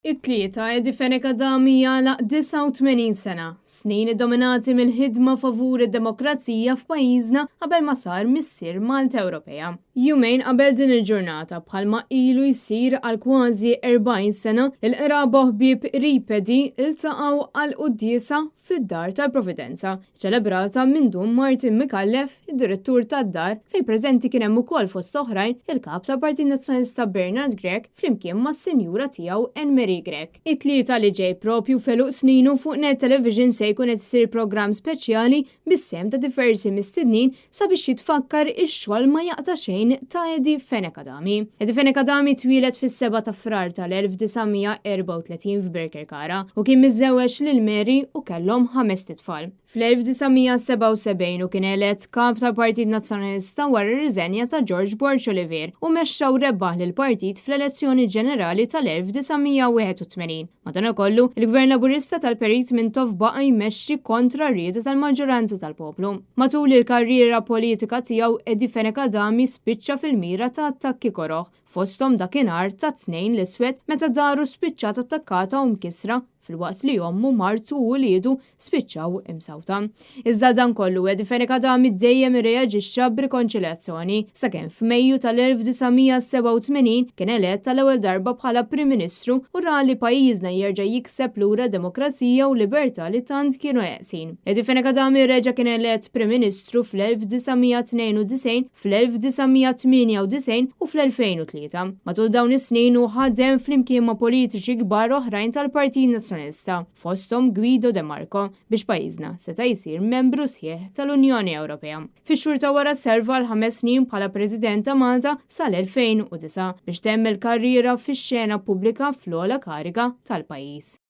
It-Tlieta, Eddie Fenech Adami jagħlaq 89 sena, snin iddominati mill-ħidma favur id-demokrazija f'pajjiżna qabel ma sar missier Malta Ewropea. Jumejn qabel din il-ġurnata, bħalma ilu jsir għal kważi 40 sena, il-qraba u ħbieb qrib Eddie ltaqgħu għal quddiesa fid-Dar tal-Providenza, ċelebrata minn Dun Martin Micallef, id-Direttur tad-Dar, fejn preżenti kien hemm ukoll fost oħrajn il-Kap tal-Partit Nazzjonalista Bernard Grech flimkien mas-sinjura tiegħu Anne Marie Grech. It-Tlieta li ġej propju f'għeluq sninu fuq Net Television se jkun qed isir programm speċjali bis-sehem ta' diversi mistednin sabiex jitfakkar ix-xogħol ma jaqta' xejn ta' Eddie Fenech Adami. Eddie Fenech Adami twieled fis-7 ta' Frar tal-1934 f'Birkirkara u kien miżżewweġ lil Mary u kellhom ħamest itfal. Fl-1977 hu kien elett Kap tal-Partit Nazzjonalista wara r-riżenja ta' George Borg Olivier u mexxa u rebbaħ lill-partit fl-elezzjoni ġenerali tal-1981. Madankollu, il-Gvern Laburista tal-Perit Mintoff baqa' jmexxi kontra r-rieda tal-maġġoranza tal-poplu. Matul il-karriera politika tiegħu Eddie Fenech Adami spiċċa fil-mira ta' attakki koroh, fosthom dakinhar tat-Tnejn l-Iswed meta daru spiċċat attakkata u mkissra filwaqt li ommu, martu u uliedu spiċċaw imsawta. Iżda dan kollu Eddie Fenech Adami dejjem irreaġixxa b'rikonċiljazzjoni, sakemm f'Mejju tal-1987 kien elett għall-ewwel darba bħala Prim Ministru u ra li pajjiżna jerġa' jikseb lura demokrazija u libertà li tant kienu eqsin. Eddie Fenech Adami reġa' kien elett Prim Ministru fl-1992, fl-1998 u fl-2003. Matul dawn is-snin hu ħadem flimkien ma' politiċi kbar oħrajn tal-Partit Nazzjonalista, fosthom Guido de Marco, biex pajjiżna seta' jsir membru sħiħ tal-Unjoni Ewropea. Fix-xhur ta' wara serva għal ħames snin bħala President ta' Malta sal-2009 biex temm il-karriera fix-xena pubblika fl-ogħla kariga tal-pajjiż.